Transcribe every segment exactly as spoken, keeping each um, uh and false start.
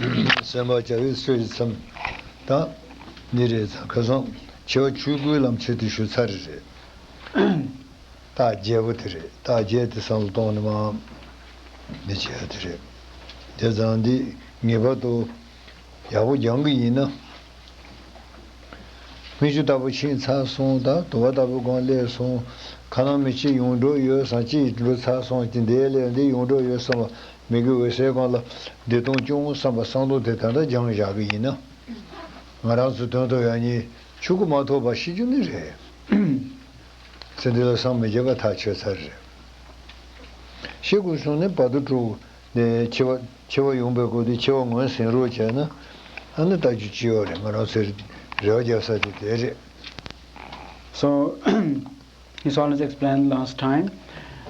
སེམས་པ་བྱ་བའི་སྲོལ་ཙམ་དང་འདི་རེད་ཙང་ཁ་སང་བྱེ་བ་བཅུ་དགུའི་ལམ་ཁྱེར་དུ་ཞུ་ཚར་རེད། རྟགས་བརྒྱད་པོ་དེ་རེད། རྟགས་བརྒྱད་དེ་བསམ་བློ་གཏོང་ནས་མ་འདི་བྱས་དེ་རེད། དེ་ཙང་འདི་ངེས་པར་དུ་ཡག་པོ་སྦྱང་གི་ཡིན་ན། མིག་ཆུ་ལྟ་བུ་ཕྱིན་ཚར་སོང་། ད་དུ་བ་ལྟ་བུ་སྒང་སླེབས་སོང་། ཁ་ནང་མི་གཅིག་ཡོང་འགྲོ་ཡོད་བསམ། གཅིག་འགྲོ་ཚར་སོང་། དེ་འདས་ལས་འདི་ཡོང་འགྲོ་ཡོད་བསམ་པ། མི་དགེ་འོད་གསལ་སྒང་ལ་བདེ་སྟོང་སྐྱོང་བསམ་པ་བསམ་བློ་དེ་ད་ལྟ་སྦྱངས་བཞག་གི་ཡིན་ན། ང་རང་ཚོ་དོན་དུ་ཡང་ཉིད་ཆོས་སྐུ་མ་ཐོབ་པ་ཤི་རྒྱུ་ནི་རེད། ཚེ་འདི་ལ་སངས་མི་རྒྱ་བ་ཐག་ཆོད་ཚར་རེད། ཤི་དགོས་བྱུང་ནས་བར་དུ་འགྲོ། ནས་འཆི་བ་འཆི་བ་ཡོང་པའི་སྐོར་དེ་འཆི་བ་ངོས་ཟིན་རོགས་བྱས་ན། ཨ་ནི་ལྟ་རྒྱུ་ཅི་ཡོད་རེད། ང་རང་ཚོའི་རེ་བ་རྒྱག་ས་དེ་དེ་རེད། So, His Holiness explained last time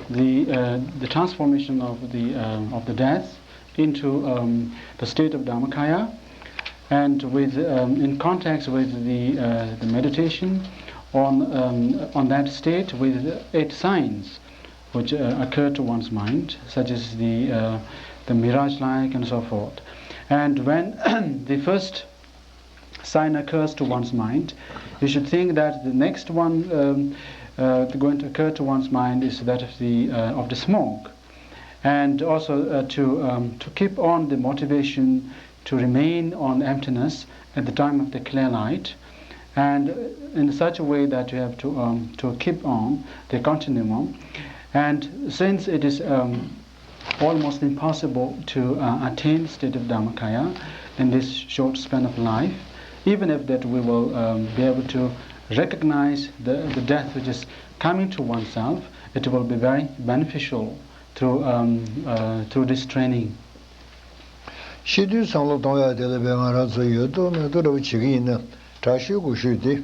the, uh, the transformation of the, uh, of the death into um, the state of Dharmakaya, and with, um, in context with the, uh, the meditation on, um, on that state with eight signs which uh, occur to one's mind, such as the, uh, the mirage-like and so forth. And when the first sign occurs to one's mind, you should think that the next one um, uh, going to occur to one's mind is that of the, uh, of the smoke. And also uh, to, um, to keep on the motivation to remain on emptiness at the time of the clear light, and in such a way that you have to, um, to keep on the continuum. And since it is um, almost impossible to uh, attain state of Dharmakaya in this short span of life, even if that we will um, be able to recognize the, the death which is coming to oneself, it will be very beneficial through, um, uh, through this training. ཤི་དུས་བསམ་བློ་གཏོང་ཡག་དེ་ལ་བས་ང་རང་ཚོ་ཡོད་དོ་མེད་དོ་འདྲ་བོ་བྱེད་ཀྱི་ཡིན་ན་དྲག་ཤོས་དགུ་ཤོས་དེ།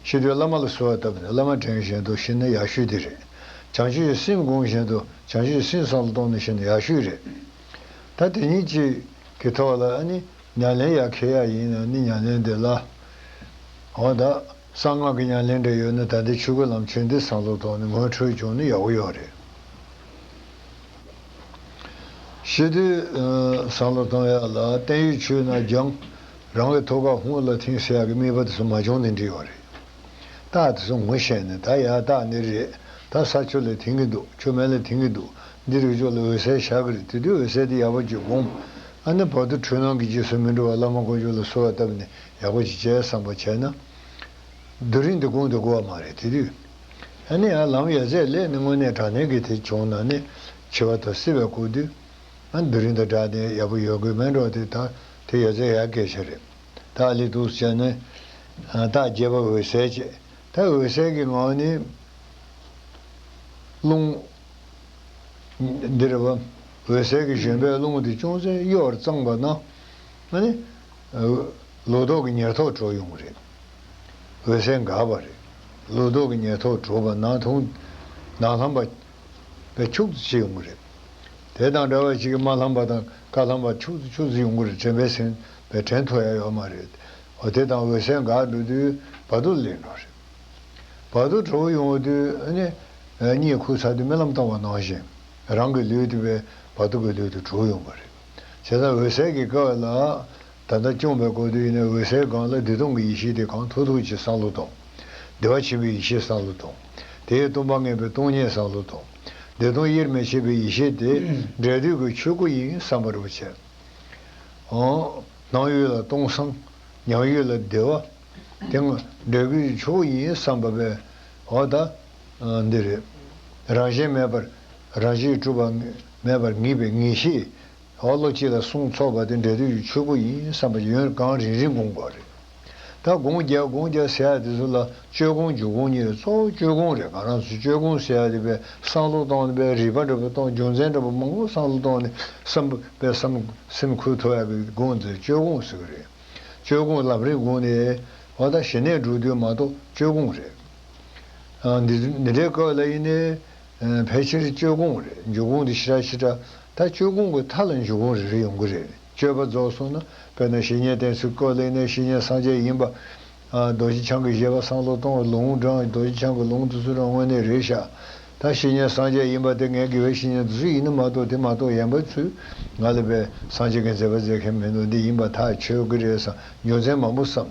ཤི་དུས་བླ་མ་ལ་གསོལ་བ་བཏབ་ནས་བླ་མ་དྲན་བཞིན་དུ་ཤི་ན་ཡག་ཤོས་དེ་རེད། བྱང་ཆུབ་ཀྱི་སེམས་སྒོམ་བཞིན་དུ་བྱང་ཆུབ་ཀྱི་སེམས་བསམ་བློ་གཏོང་ནས་ཤི་ན་ཡག་ཤོས་རེད། ད་དེ་ཉིད་ཅིག་གི་ཐོག་ལ་ཨ་ནི་ཉམས་ལེན་ཡག་འཁེལ་ཡག་ཡིན་ན་ནི་ཉམས་ལེན་དེ་ལ། འོ་ད་གསང་སྔགས་ཀྱི་ཉམས་ལེན་འདྲ་ཡོད་ན་ད་ལྟའི་ཆོས་སྐུ་ལམ་ཆེན་འདི་བསམ་བློ་གཏོང་ནས་ངོ་འཕྲོད་བྱུང་ན་ཡག་པོ་ཡོད་རེད། ཤི་དུས་བསམ་བློ་གཏོང་ཡག་ལ་བརྟན་གཡོའི་ཆོས་རྣམས་སྦྱང་། རང་གི་ཐུགས་ཀར་ཧཱུྃ་ལ་ཐིམ་ཟེར་ཡག་གི་དམིགས་པ་དེ་ཚོ་མ་བྱུང་ནས་འགྲིག་ཡོད་རེད། རྟགས་དེ་ཚོ་ངོ་ཤེས་ནས་ད་ཡ་རྟགས་འདི་རེད། ད་ས་ཆུ་ལ་ཐིམ་གྱི་འདུག་ཆུ་སྨན་ལ་ཐིམ་གྱི་འདུག་འདི་རིགས་ཕྱོགས་ལ་འོད་གསལ་ཤར་གྱི་རེད། དེ་དུས་འོད་གསལ་དེ་ཡག་པོ་ཅིག་སྒོམ། ཨ་ནི་བར་དུ་འཁྲུལ་སྣང་གི་རྗེས་སུ་མི་འགྲོ་བར་བླ་མ་དཀོན་མཆོག་ལ་གསོལ་བ་བཏབ་ནས་ཡག་པོ་ཅིག་བྱས་བསམ་པ་བྱས་ན། སྡུག་རིང་དུ་དགོངས་དུ་དགོས་པ་མ་རེད་དེ་དུས། ཨ་ནི་ཡང་ལམ་ཡ་རྩེར་སླེབས་ནས་དངོས་གནས་དྲང་གནས་ཀྱི་དེ་བྱུང་ན་ནི་འཆི་བ་དང་སྲིད་པའི་སྐུ་དུས། ཨ་སྡུག་རིང་དང་བྲལ་ཏེ་ཡག་པོ་ཡོད་དགོས་མེད་འགྲོ་དེ་ད་དེ་ཡ་རྩེ་ཡག་སྐད་ཆ་རེད། ད་ཨ་ལི་འདུག་བྱས་ནས་རྟགས་བརྒྱད་པ་འོད་གསལ་བྱས། ད་འོད་གསལ་གྱི་ངང་ནས་རླུང་འདི་རེད་བ། འོད་གསལ་གྱི་བཞོན་པའི་རླུང་དེ་ཅུང་ཟད་གཡོ་བར་བརྫངས་པ་ན། ཨ་ནི། ལོ་ཏོག་གི་ཉེར་ཐོག་གྲོལ་ཡོང་གི་རེད། འོད་གསལ་འགགས་པ་རེད། ལོ་ཏོག་གི་ཉེར་ཐོག་གྲོལ་བ་ན་ཐུང་། ནག་ལྷམ་པ། པའི་ཕྱུགས་ཙི་ཅི་ཡོང་གི་རེད། དེ་དང་འདྲ་བ་ཞིག་གི་དམར་ལྷམ་པ་དང་དཀར་ལྷམ་པ་ཕྱུགས་ཙི་ཕྱུགས་ཙི་ཡོང་གི་རེད། དྲན་པས་ཟིན་པའི་དྲན་ཐུབ་ཡ་ཡོད་མ་རེད། འོ་དེ་དང་འོད་གསལ་འགག་འགྲོ་དུས་བར་དོ་ལ་སླེབས་འགྲོ་རེད། བར་དོ་གྲོལ་ཡོང་དུས་ཨ་ནི། གཉིད་ཁུག་ཚར་དུས་རྨི་ལམ་བཏང་བ་ནང་བཞིན། རང་གི་ལུས་དེ་བས་བར་དོ་གི་ལུས་དེ་གྲོལ་ཡོང་བ་རེད། བྱས་ཙང་འོད་གསལ་གྱི་སྐབས་ལ། ད་ལྟ་སྐྱོང་བའི་སྐོར་དུ་ཡིན་ན་འོད་གསལ་སྒང་ལ་བདེ་སྟོང་གི་ཡེ་ཤེས་དེ་གང་ཐུབ་ཐུབ་ཀྱིས་བསམ་བློ་གཏོང་། བདེ་བ་ཆེན་པོའི་ཡེ་ཤེས་བསམ་བློ་གཏོང་། དེས་སྟོང་པ་ངེས་པའི་སྟོང་ཉིད་བསམ་བློ་གཏོང་། བདེ་སྟོང་དབྱེར་མི་ཕྱེད་པའི་ཡེ་ཤེས་དེ་འབྲས་དུས་ཀྱི་ཆོས་སྐུ་ཡིན་བསམ་པ་རུ་བྱས། འོ། སྣང་ཡུལ་ལ་སྟོང་སང་། མྱང་ཡུལ་ལ་བདེ་བ། དེ་ང་འབྲས་དུས་ཀྱི་ཆོས་སྐུ་ཡིན་བསམ་པ་བས། འོ་ད། འདི་རེད། རང་བཞིན་མེད་པར། རང་བཞིན་གྲུབ་པ་མེད་པར་ངེས་པའི་ངེས་ཤེས། འོ་བློ་གཅིག་ལ་གསུང་ཚོགས་པ་དེ་འབྲས་དུས་ཀྱི་ཆོས་སྐུ་ཡིན་བསམ་པ་ཡོན་གང་རིང་རིང་སྒོམ་དགོས་རེད། ད་སྒོམ་རྒྱག་སྒོམ་རྒྱག་ཟེར་ཡ་དེ་ཚོ་ལ་སྤྱོད་སྒོམ་འཇུག་སྒོམ་གཉིས་རེད། གཙོ་བོ་སྤྱོད་སྒོམ་རེད། ང་རང་ཚོ་སྤྱོད་སྒོམ་ཟེར་ཡ་དེ་བས་བསམ་བློ་བཏང་ནས་བས་རིག་པ་འདྲ་པོ་བཏང་རྒྱུ་མཚན་འདྲ་པོ་མང་པོ་བསམ་བློ་བཏང་ནས་བསམ་པས་བསམ་སེམས་འཁུར་ཐུབ་ཡ་གི་སྒོམ་དེ་སྤྱོད་སྒོམ་ཟེར་གི་རེད། སྤྱོད་སྒོམ་ལམ་རིམ་སྒོམ་ནས་འོ་ད་ཞི་གནས་འགྲོ་དུས་མ་གཏོགས་སྤྱོད་སྒོམ་རེད། འདི་འདི་འདྲའི་སྐབས་ལ་ཡིན་ནའི། ཕལ་ཆེར་སྤྱོད་སྒོམ་རེད། འཇུག་སྒོམ་འདི་ཞེ་དྲག་ཞེ་དྲག་ད་སྤྱོད་སྒོམ་གྱི་མཐའ་ལ་འཇུག་སྒོམ་རེ་རེ་ཡོང་གི་རེད། སྤྱོད་པ་རྫོགས་སོང་ན་དཔེར་ན་བཤེས་གཉེན་བསྟེན་ཚུལ་སྐོར་ལ་ཡིན་ན་བཤེས་གཉེན་སངས་རྒྱས་ཡིན་པ། རྡོ་རྗེ་འཆང་གི་བཞེད་པ་བསམ་བློ་གཏོང་བའི་ལུང་དྲངས། རྡོ་རྗེ་འཆང་གི་ལུང་དེ་ཚོ་རང་དངོས་གནས་རེད་ཤག་ད་ ད་བཤེས་གཉེན་སངས་རྒྱས་ཡིན་པ་དེ་ངའི་དགེ་བའི་བཤེས་གཉེན་དེ་ཚོ་ཡིན་ནི་མ་གཏོགས། དེ་མ་གཏོགས་གཞན་པ་ཚོས་ང་ལ་བས་སངས་རྒྱས་ཀྱི་མཛད་པ་མཛད་མཁན་མི་འདུག་འདི་ཡིན་པ་ཐག་ཆོད་ཀྱི་རེད་བསམ། རྒྱུ་མཚན་མང་པོ་བསམ།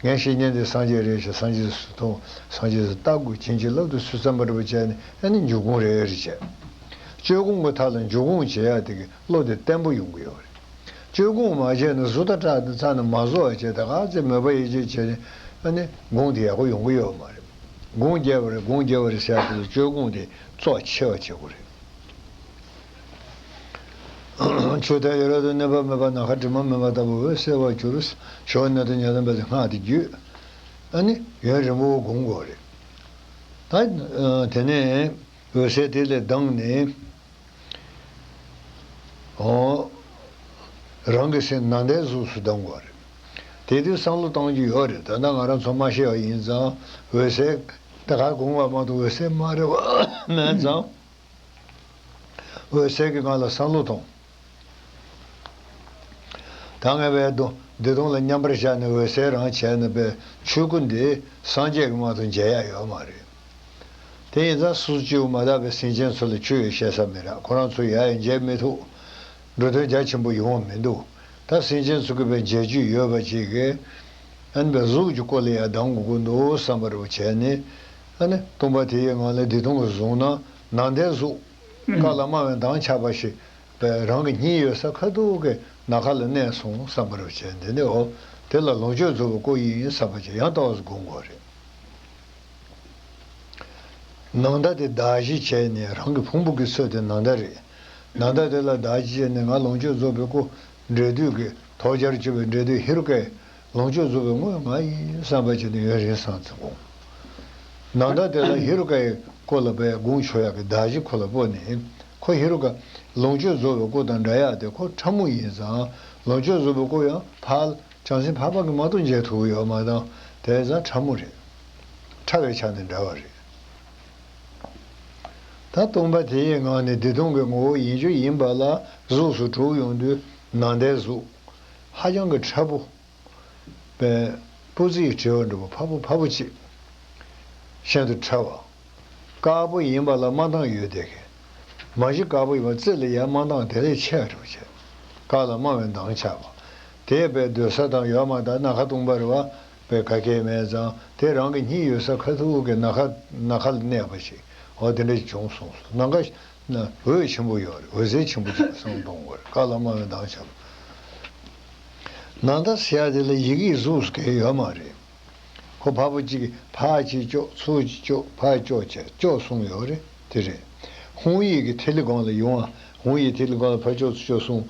ངའི་བཤེས་གཉེན་དེ་སངས་རྒྱས་རེད་ཞེས། སངས་རྒྱས་སུ་མཐོང་། སངས་རྒྱས་སུ་ལྟ་དགོས། ཕྱིན་ཅི་ལོག་ཏུ་སུས་བསམ་པ་འདྲ་པོ་བྱས་ནས། ཨ་ནི་འཇུག་སྒོམ་རེ་རེ་བྱས། སྤྱོད་སྒོམ་གྱི་མཐའ་ལ་འཇུག་སྒོམ་བྱེད་ཡ་དེ་གི་བློ་དེ་བརྟན་པོ་ཡོང་གི་ཡོད་རེད། སྤྱོད་སྒོམ་མ་བྱས་ནས་གཟུགས་དང་སྐྲ་དེ་རྩ་ནས་མ་བཟོ་བ་བྱས། ད་ག་ཚད་མོས་པ་ཡིད་ཆེས་བྱས་ནས། ཨ་ནི་སྒོམ་དེ་ཡག་པོ་ཡོང་གི་ཡོད་མ་རེད། སྒོམ་རྒྱས་པ་རེད། སྒོམ་རྒྱས་པ་རེད་ཟེར་ཡ་དེ་ལ་སྤྱོད་སྒོམ་དེ་གཙོ་ཆེ་བ་བྱེད་དགོས་རེད། ཆུ་ཐལ་ཡོལ་རབ་ཏུ་གནས་པ་མེད་པ། ནམ་མཁའ་དྲི་མ་མེད་པ་ལྟ་བུ་འོད་གསལ་བར་གྱུར། ཞོ་ནད་དུ་ཉལ་ལྡན་པ་དེ་སྔགས་དེ་བརྗོད། ཨ་ནི་ཡུན་རིང་པོ་སྒོམ་དགོས་རེད། ད་དེ་ནས་འོད་གསལ་དེ་ལས་ལྡང་ནས། འོ། རང་གི་སེམས་ནང་ལྟའི་གཟུགས་སུ་ལྡང་དགོས་རེད། དེ་དུས་བསམ་བློ་གཏོང་རྒྱུ་ཡོད་རེད། ད་ལྟ་ང་རང་ཚོ་མ་ཤེས་པ་ཡིན་ཙང་། འོད་གསལ་ད་ག་སྒོམ་པ་མ་གཏོགས་འོད་གསལ་མ་རེད་པ་མེད་ཙང་། འོད་གསལ་གྱི་སྒང་ལ་བསམ་བློ་གཏོང་། ད་ངས་བས་དོ་བདེ་སྟོང་ལ་མཉམ་པར་བཞག་ནས་འོད་གསལ་རང་བྱས་ན། བས་ཆོས་སྐུ་འདི་སངས་རྒྱས་ཀྱིས་མ་གཏོགས་མཇལ་ཡ་ཡོད་མ་རེད། དེ་ཡིན་ཙང་སོ་སོ་སྐྱེ་བོ་མ་དག་པའི་སེམས་ཅན་ཚོ་ལ་ཆོས་ཡང་བཤད་ས་མི་རག་ཁོ་རང་ཚོ་ཡ་ཡང་མཇལ་མི་ཐུབ། འགྲོ་དོན་རྒྱ་ཆེན་པོ་ཡོང་བ་མི་འདུག་ད་སེམས་ཅན་ཚོ་གི་བས་མཇལ་རྒྱུ་ཡོད་པ་ཅིག་གིས། ཨ་ནི་བས་གཟུགས་ཀྱི་སྐོར་ལ་ཡང་གདམས་དགོས་ཀྱི་འདུག་བསམ་པ་རུ་བྱས་ནས། ཨ་ནི་སྟོང་པ་དེ་ཡི་ངང་ལ་བདེ་སྟོང་གི་གཟུགས་ན་ནང་ལྟའི་གཟུགས། བཀའ་ལ་སྨྲ་བའི་མདངས་ཆགས་པ་ཞིག་བས་རང་གི་སྙིང་ཡོད་ས་ཁ་ཐུག་གི་ནམ་མཁའ་ལ་གནས་སོང་བསམ་པ་རུ་བྱས། འདི་ནི་འོ་དེ་ལ་ལོངས་སྤྱོད་རྫོགས་པའི་སྐུ་ཡིན་བསམ་པ་ཅིག་ཡང་ལྟ་བ་སྒོམ་དགོས་རེད། ནམ་ཟླ་དེ་གདགས་གཞི་བྱས་ནས། རང་གི་ཕུང་པོ་གི་ཚོད་དེ་ནམ་ཟླ་རེད། ནམ་ཟླ་དེ་ལ་གདགས་གཞི་བྱས་ནས་ང་ལོངས་སྤྱོད་རྫོགས་པའི་སྐུ། འབྲས་དུས་ཀྱི་ཐོག་བརྒྱར་གྱུར་པའི་འབྲས་དུས་ཧེ་རུ་ཀའི་ལོངས་སྤྱོད་རྫོགས་པའི་དངོས་ང་ཡིན་བསམ་པ་བྱས་ནས་ཡུན་རིང་སོང་ཙང་སྒོམ། ནམ་ཟླ་དེ་ལ་ཧེ་རུ་ཀའི་སྐུ་ལ་བས་སྒོམ་ཆོག་ཡག་གི་གདགས་གཞི་ཁོ་ལ་སྤོ་ནས། ཁོ་ཧེ་རུ་ཀ་ལོངས་སྤྱོད་རྫོགས་པའི་སྐུ་དང་འདྲ་ཡག་དེ་ཁོ་ཕྲ་མོ་ཡིན་ཙང་། ལོངས་སྤྱོད་རྫོགས་པའི་སྐུ་ཡང་ཕར་བྱང་སེམས་འཕགས་པ་གིས་མ་གཏོགས་མཇལ་ཐུབ་ཡོད་མ་བཏང་། དེ་ཙང་ཕྲ་མོ་རེད། ཕྲ་བའི་ཆ་ནས་འདྲ་བ་རེད། ད་སྟོང་པ་དེ་ཡི་ངང་ནས་བདེ་སྟོང་གི་ངོ་བོ་ཡིན་རྒྱུ་ཡིན་པ་ལ་གཟུགས་སུ་གྲུབ་ཡོང་དུས་ནམ་ཟླའི་གཟུགས། ཧ་ཅང་གི་ཕྲ་པོ། པའི་སྤུ་རྩེའི་དྲི་བ་འདྲ་པོ་ཕྲ་པོ་ཕྲ་པོ་ཅིག་ཤིན་ཏུ་ཕྲ་བ། དཀར་པོ་ཡིན་པ་ལ་དམར་མདངས་ཡོད་བསྡད་མཁན། མ་གཞི་དཀར་པོ་ཡིན་པ་རྩེ་ལ་ཡ་དམར་མདངས་དེ་ལས་ཆེ་བ་འདྲ་པོ་བྱས། བཀའ་ལ་སྨྲ་བའི་མདངས་ཆགས་པ། དེ་བས་སྡོད་ས་དང་ཡོད་མ་ད་ནམ་མཁའ་སྟོང་པ་རེད་པ། བས་ག་གེ་མེད་ཙང་དེ་རང་གི་སྙིང་ཡོད་ས་ཁ་ཐུག་གི་ནམ་མཁའ་ནམ་མཁའ་ལ་གནས་པ་ཞིག་འོ་དེ་འདྲ་ཞིག་བྱུང་སོང་། ནམ་མཁའ་ན་འོད་ཆེན་པོ་ཡོད་རེད། འོད་ཟེར་ཆེན་པོ་ཅིག་བསམ་གཏོང་དགོས་རེད། བཀའ་ལ་སྨྲ་བའི་མདངས་ཆགས་པ། ནམ་ཟླ་ཟེར་ཡ་དེ་ལ་ཡི་གེའི་གཟུགས་སུ་གང་ཡོད་མ་རེད། ཁོ་ཕར་པོ་གཅིག་གིས་ཕར་གཅིག་ཅོག་ཚུར་གཅིག་ཅོག་ཕར་ཅོག་བྱས་ཅོག་གསུམ་ཡོད་རེད། དེ་རེད། ཧཱུྃ་ཡིག་གི་ཐིག་ལེ་སྒང་ལ་ཡོང་བ། ཧཱུྃ་ཡིག་ཐིག་ལེ་སྒང་ལ་ཕར་ཅོག་ཚུར་ཅོག་གསུམ།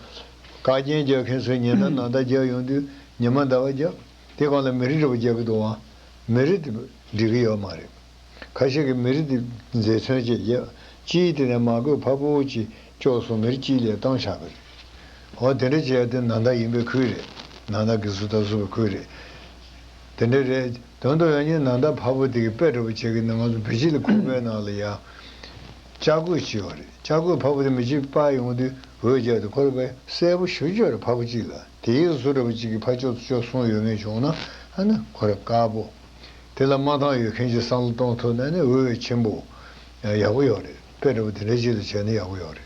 བཀའ་རྒྱན་རྒྱག་མཁན་ཚོས་ཉི་ཟླ་ནམ་ཟླ་རྒྱག་ཡོང་དུས་ཉི་མ་ཟླ་བ་རྒྱག་དེ་སྒང་ལ་མེ་རི་འདྲ་པོ་རྒྱག་གི་འདུག་བ། མེ་རི་དེ་འགྲིག་གི་ཡོད་མ་རེད། ཁ་ཤས་ཀྱིས་མེ་རི་དེ་མཛེས་ཚོན་ཅིག་ཡོད། གཅིག་དེ་ནས་མ་བཀོད་ཕར་པོ་ཅིག་ཅོག་གསུམ་མེ་རི་གཅིག་ལ་བཏང་བཞག་གི་རེད། འོ་དེ་འདྲ་བྱས་ཏེ་ནམ་ཟླ་ཡིན་པའི་ཁུལ་རེད། ནམ་ཟླ་གི་གཟུགས་དང་གཟུགས་པའི་ཁུལ་རེད། དེ་འདྲ་རེད། དོན་དུ་ཡང་ཉིན་ནམ་ཟླ་ཕར་པོ་དེ་གི་དཔེ་འདྲ་པོ་བྱེད་ཀྱི་ནི་ང་ཚོ་བི་ཇི་ལི་ཁུག་པའི་ནང་ལ་ཡ། ལྕགས་སྐུད་ཅིག་ཡོད་རེད། ལྕགས་སྐུད་ཕར་པོ་དེ་མི་གཅིག་སྤར་ཡོང་དུས་འོད་རྒྱག་དུས་ཁོ་རེ་བས་གསལ་པོ་ཞེ་པོ་ཅིག་ཡོད་རེད། ཕར་པོ་གཅིག་ལ། དེའི་གཟུགས་འདྲ་པོ་གཅིག་གིས་ཕར་ཕྱོགས་སུ་ཕྱོགས་གསུམ་ཡོད་མཁན་བྱུང་ན་ཨ་ནི་ཁོ་རེ་དཀར་པོ། དེ་ལ་དམར་མདངས་ཡོད་མཁན་ཅིག་བསམ་བློ་གཏོང་ཐུབ་ན་ནི་འོད་ཆེན་པོ་ཡག་པོ་ཡོད་རེད། དཔེ་འདྲ་པོ་དེ་འདྲ་ཅིག་ལ་བྱས་ན་ཡག་པོ་ཡོད་རེད།